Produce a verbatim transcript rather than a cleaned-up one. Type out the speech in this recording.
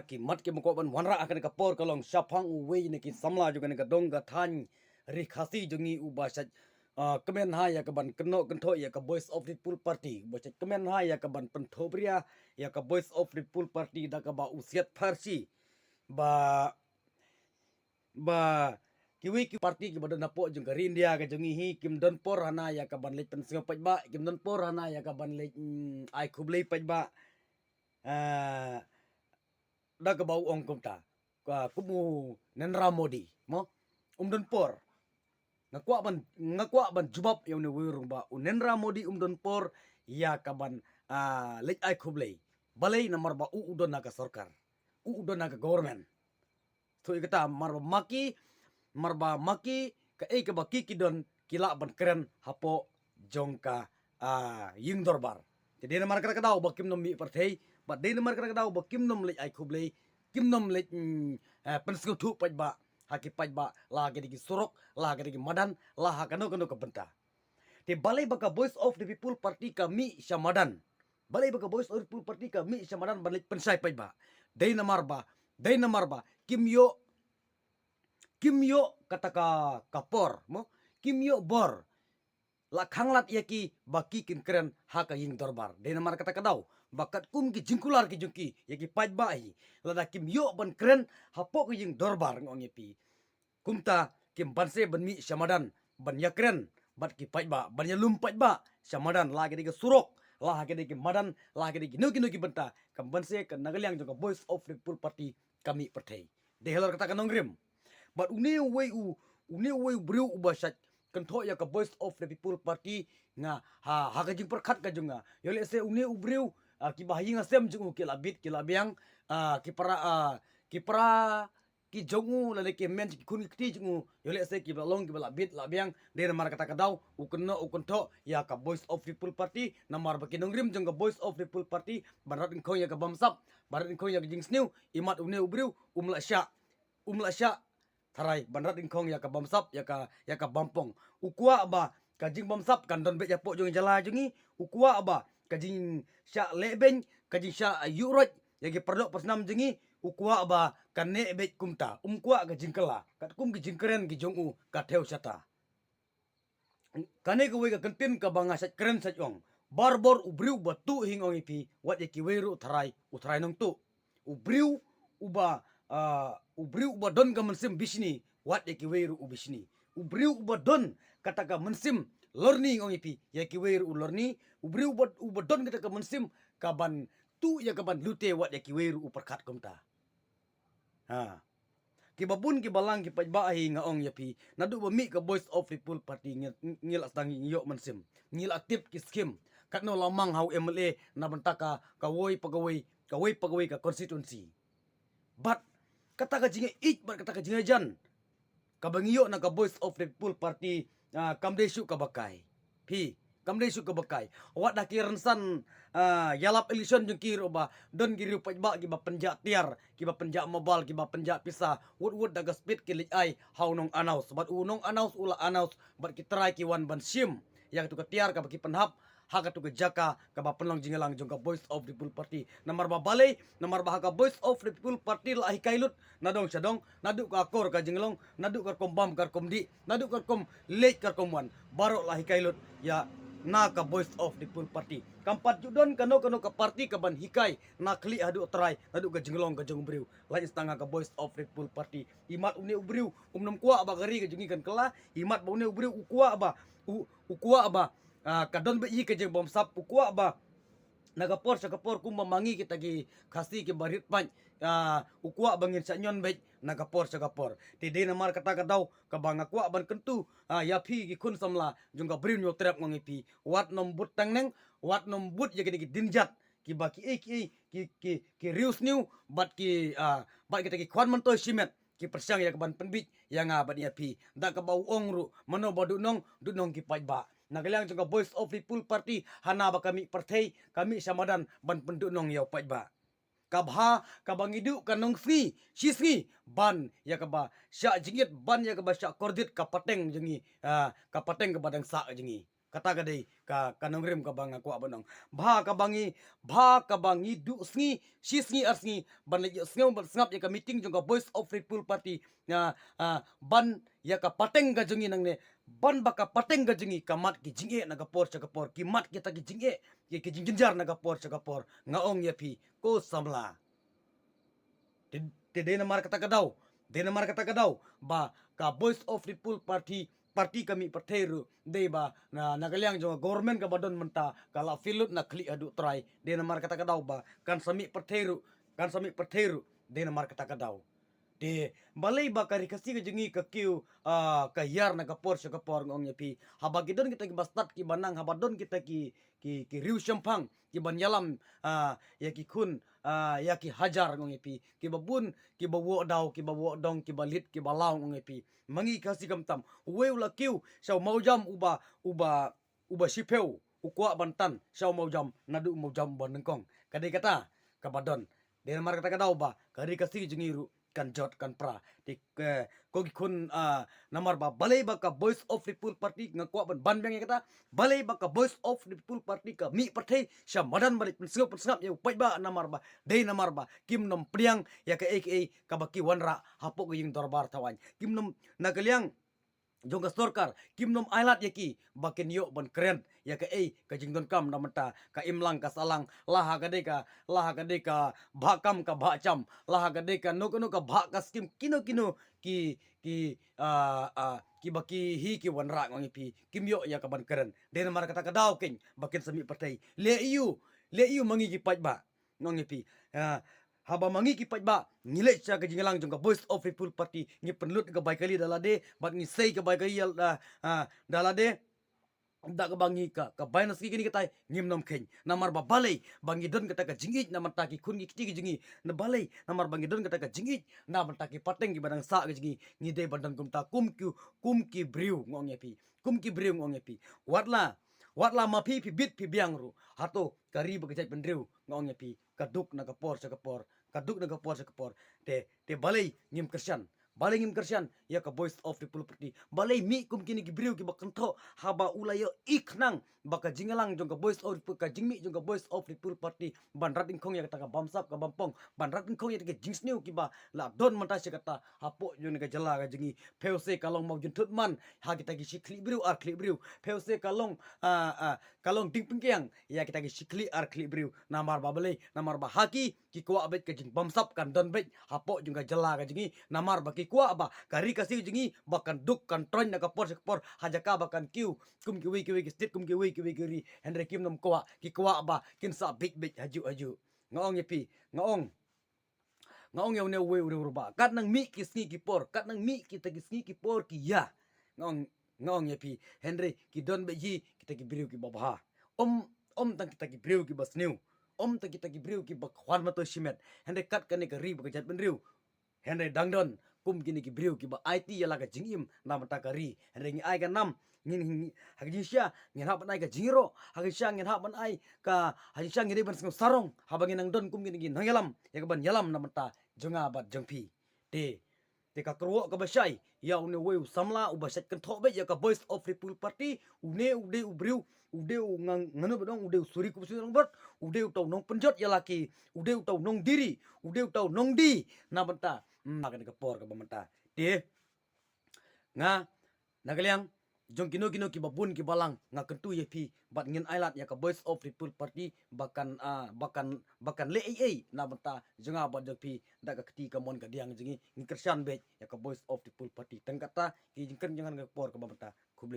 Ki mat ki ba kwah ban wanrah ha kane ka por ka long shaphang uwei na ki samla jong kane ka dong ka thaiñ Ri Khasi jong ngi uba shait, ah, kmen ha ïa ka ban kynnoh kynthoh ïa ka Voice of the People Party, uba shait kmen ha ïa ka ban pynthobria ïa ka Voice of the People Party da kaba u siat pharshi ba, ba kiwei ki party kiba don hapoh jong ka ri India ka jong ngi hi kim don por hana ïa ka ban leit pynsngew paidbah, kim don por hana ïa ka ban leit, mm, ai khublei paidbah. Ah, da kaba u ong kumta, ka kum u Narendra Modi, mo, um don por. Nga kwah ban, nga kwah ban jubab ïa une uwei u rung ba u Narendra Modi um don por ïa ka ban, ah, leit ai khublei. Balei? Namar ba u u don ha ka sorkar, u u don ha ka government. To ïa kata mar ba ma ki, mar ba ma ki, kaei kaba ki ki don ki lah ban kren hapoh jong ka, ah, ïing dorbar. Te dei namar kata ka daw ba kim nym mih pyrthei, bad dei namar kata ka daw ba kim nym leit ai khublei, kim nym leit, mm, eh, pynsngewthuh paidbah ha ki paidbah, la ha ki dei ki surok, la ha ki dei ki madan, la ha kano kano ka bynta. Te balei ba ka Voice of the People Party ka mih sha madan? Balei ba ka Voice of the People Party ka mih sha madan ban leit pynshai paidbah? Dei namar ba, dei namar ba kim ïoh, kim ïoh kata ka, ka por, mo, kim ïoh bor la khanglad ïa ki ba ki kin kren ha ka ïing dorbar. Dei namar kata ka daw ba katkum ki jingkular ki jong ki ïa ki paidbah hi, lada kim ïoh ban kren hapoh ka ïing dorbar, nga ong ïa phi, kumta kim banse ban mih sha madan ban ïakren bad ki paidbah, ban ïalum paidbah sha madan, la ha ki dei ki surok, la ha ki dei ki madan, la ha ki dei kino kino ki bynta, kam banse ka na ka liang jong ka Voice of the People Party ka mih pyrthei. Dei halor kata ka nongrim. Bad une uwei u, une uwei u briew uba shait kynthoh ïa ka Voice of the People Party, nga ha, ha ka jingpyrkhat ka jong nga, ïoh lehse une u briew, ah, kiba ha ïing ha sem jong u ki la bit ki la biang, ah, ki para, ah, ki para ki jong u lane ki hynmen ki khun ki kti jong u, ïoh lehse kiba long kiba la bit la biang. Dei namar kata ka daw u kynnoh u kynthoh ïa ka Voice of People Party, namar ba ki nongrim jong ka Voice of People Party ban rat dyngkhong ïa ka bamsap, ban rat dyngkhong ïa ka jingsniew, imat une u briew um lah shah, um lah shah tharai ban rat dyngkhong ïa ka bamsap, ïa ka, ïa ka bampong. U kwah ba ka jingbamsap kan don beit hapoh jong ka jylla jong ngi. U kwah ba ka jingshah lehbeiñ, ka jingshah ïuh roit ïa ki paralok parsnam jong ngi, u kwah ba kan neh beit kumta. Um kwah ka jingkylla, katkum ki jingkren ki jong u ka thew shata. Kane kawei ka kyntien kaba nga shait kren shait ong. Barabor u briew uba tuh hi, nga ong ïa phi, wat ïa kiwei ruh u tharai, u tharai nongtuh. U briew uba, ah, u briew uba don ka mynsiem bishni, wat ïa kiwei ruh u bishni. U briew uba don kata ka mynsiem lorni, nga ong ïa phi, ïa kiwei ruh u lorni. U briew uba, uba don kata ka mynsiem ka ban tuh ïa ka ban lute, wat ïa kiwei ruh u pyrkhat kumta. Ha. Kiba bun kiba lang ki paidbah hi, nga ong ïa phi, naduh ba mih ka Voice of People Party ngi, ngi la sdang ngi ïoh mynsiem, ngi la tip ki skim, katno la mang ha u M L A na bynta ka, kawei pa kawei, kawei pa kawei ka constituency. Bad kata ka jingïeit bad kata ka jingïajan kaba ngi ïoh na ka Voice of the People Party, ah, kam dei shuh kaba kai. Phi, kam dei shuh kaba kai. Wat da ki rynsan, ah, ïalap election jong ki ruh ba don ki riew paidbah kiba pynjah tiar, kiba pynjah mobile, kiba pynjah pisa, wut wut da ka speed ki leit ai ha u nong announce. Bad u nong announce u la announce bad ki trai ki wan ban shim ïa katu ka tiar kaba ki pynhap ha katu ka jaka kaba pynlong jingïalang jong ka Voice of the People Party. Namar ba balei? Namar ba ha ka Voice of the People Party la hikai lut na dong sha dong, naduh ka akor ka jinglong, naduh ka rukom bam ka rukom dih, naduh ka rukom leit ka rukom wan, baroh la hikai lut ïa na ka Voice of the People Party. Kam pat ju don kano kano ka party ka ban hikai na khlieh haduh trai, naduh ka jinglong ka jong u briew. Lait tang ha ka Voice of the People Party, imat une u briew um nym kwah ba ka ri ka jong ngi kan kylla, imat ba une u briew u kwah ba, u, u kwah ba, ah, ka don beit hi ka jingbamsap, u kwah ba na ka por sha ka por kumba ma ngi kita ki Khasi kiba rit paid, ah, u kwah ba ngin shah ñion beit na ka por sha ka por. Te dei namar kata ka daw kaba nga kwah ban kyntu, ah, ïa phi ki khun samla jong ka Bri u Hynñiewtrep, nga ong ïa phi, wat nym bud tang neng, wat nym bud ïa kine ki dienjat kiba kiei kiei ki, ki, ki riewsniew bad ki, ah, bad kita ki khwan myntoi shimet ki pyrshang ïa ka ban pynbiej ïa nga bad ïa phi. Da kaba u ong ruh, mano ba duhnong, duhnong ki paidbah. Na ka liang jong ka Voice of People Party, hana ba ka mih pyrthei, ka mih sha madan ban pynduhnong ïa u paidbah. Ka bha kaba ngi duh ka nongsngi shisngi ban ïa kaba shah jingit, ban ïa kaba shah kordit ka pateng jong ngi, ah, ka pateng kaba dang sah jong ngi. Kata ka dei ka, ka nongrim kaba nga kwah ban ong. Bha kaba ngi, bha kaba ngi duh sngi, shi sngi ar sngi ban leit ïohsngew ban sngap ïa ka meeting jong ka Voice of People Party. Ah, ah, ban ïa ka pateng ka jong ngi nangne, ban ba ka pateng ka jong ngi ka mad ki jingeh na ka por sha ka por, ki mad kita ki jingeh, ki, ki jingjynjar na ka por sha ka por. Nga ong ïa phi ko samla. Te, te dei namar kata ka daw, dei namar kata ka daw ba ka Voice of People Party, party ka mih pyrthei ruh, dei ba na, na ka liang jong ka government kaba don mynta ka la fail lut na khlieh haduh trai. Dei namar kata ka daw ba kan sa mih pyrthei ruh, kan sa mih pyrthei ruh, dei namar kata ka daw. Te balei ba ka Ri Khasi ka jong ngi ka kiew, ah, ka hiar na ka por sha ka por, nga ong ïa phi. Haba ki don kita kiba stad kiba nang, haba don kita ki, ki, ki riew shemphang kiban ïalam, ah, ïa ki khun, ah, ïa ki hajar, nga ong ïa phi. Kiba bun, kiba woh daw, kiba woh dong, kiba leit, kiba law, nga ong ïa phi. Ma ngi Khasi khamtam, uwei u la kiew sha u mawjam uba, uba, uba shiphew, u kwah ban tan sha u mawjam naduh u mawjam uba nyngkong. Ka dei kata kaba don. Dei namar kata ka daw ba ka Ri Khasi jong ngi ruh kan jot kan pra. Te, eh, ko ki khun, ah, namar ba balei ba ka Voice of People Party, nga kwah ban ban biang ïa kata. Balei ba ka Voice of People Party ka mih pyrthei sha madan ba leit pynsngap pynsngap ïa u paidbah, namar ba, dei namar ba kim nym pdiang ïa kaei kaei kaba ki wanrah hapoh ka ïing dorbar thawaiñ. Kim nym, na ka liang jong ka sorkar kim nym ailad ïa ki ba kin ïoh ban kren ïa kaei ka jingdonkam na bynta ka imlang ka sahlang, la ha ka dei ka, la ha ka dei ka bhah kam ka bhah jam, la ha ka dei kano kano ka bhah ka skim, kino kino ki, ki, ah, ah, kiba ki hi ki wanrah, nga ong ïa phi, kim ïoh ïa ka ban kren. Dei namar kata ka daw keiñ ba kin sa mih pyrthei. Leh aiu, leh aiu ma ngi ki paidbah, nga ong ïa phi. Ah, haba ma ngi ki paidbah ngi leit sha ka jingïalang jong ka Voice of People Party, ngi pynlut ka bai kali da lade bad ngi sei ka bai kali, ah, ah, da lade, da kaba ngi ka, ka bai na sngi kine kitai ngim nym kheiñ. Namar ba balei ba ngi don kata ka jingïeit na bynta ki khun ki kti ki jong ngi? Na balei? Namar ba ngi don kata ka jingïeit na bynta ki pateng kiba dang sah ka jong ngi. Ngi dei ban don kumta, kum ki, kum ki briew, nga ong ïa phi. Kum ki briew, nga ong ïa phi. Wat la, wat la ma phi phi bit phi biang ruh, hato ka ri bad ka jaitbynriew, nga ong ïa phi, ka duk na ka por sha ka por, ka duk na ka por sha ka por. Te, te balei ngim kyrshan? Balei ngim kyrshan ïa ka Voice of People Party? Balei mih kum kine ki briew kiba kynthoh haba u la ïohi khnang ba ka jingïalang jong ka Voice of People, ka jingmih jong ka Voice of People Party ban rat dyngkhong ïa kata ka bamsap ka bampong, ban rat dyngkhong ïa kata ka jingsniew kiba la don mynta sha kata hapoh jong ka jylla ka jong ngi. Phi u se ka long mawjynthut man ha kita ki shi khlieh briew ar khlieh briew. Phi u se ka long, ah, ah, ka long ding pynkiang ïa kita ki shi khlieh ar khlieh briew. Namar ba balei? Namar ba ha ki, ki kwah beit ka jingbamsap kan don beit hapoh jong ka jylla ka jong ngi. Namar ba ki kwah ba ka Ri Khasi jong ngi ba kan duk kan troiñ na ka por sha ka por, ha jaka ba kan kiew kum kiwei kiwei ki state, kum kiwei kiwei ki ri. Hynrei kim nym kwah, ki kwah ba kin sa bit beit hajuh hajuh. Nga ong ïa phi, nga ong, nga ong ïa une uwei u riew rangbah, kat nang mih ki sngi ki por, kat nang mih kita ki sngi ki por ki ïa, nga ong, nga ong ïa phi, hynrei ki don beit hi kita ki briew kiba bha. Ym, ym tang kita ki briew kiba sniew, ym tang kita ki briew kiba khwan mato shimet, hynrei kat kane ka ri bad ka jaitbynriew. Hynrei dang don kum kine ki briew kiba aiti ïa la ka jingim na bynta ka ri. Hynrei ngi ai ka nam, ngin, ngin, ha ka jingshisha ngin hap ban ai ka jingïaroh, ha ka jingshisha ngin hap ban ai ka, ha ka jingshisha ngi dei ban sngew sarong haba ngin nang don kum kine ki nongïalam ïa ka ban ïalam na bynta jong nga bad jong phi. Te, te ka kyrwoh kaba shai ïa une uwei u samla uba shait kynthoh beit ïa ka Voice of People Party, une u dei u briew, u dei u ngan, ngan ong ba dang, u dei u suri kum u suri rangbah, u dei uta u nongpynjot ïa la ki, u dei uta u nongdiri, u dei uta u nongdie na bynta, hmm, ha kane ka por kaba mynta. Te nga, na ka liang jong kino kino kiba bun kiba lang, nga kyntu ïa phi bad ngin ailad ïa ka Voice of People Party ba kan, ah, ba kan, ba kan leh ei ei na bynta jong nga bad jong phi da ka kti kamon kadiang jong ngi. Ngi kyrshan beit ïa ka Voice of People Party. Tang kata ki jingkren jong nga ha ka por kaba mynta. Khublei.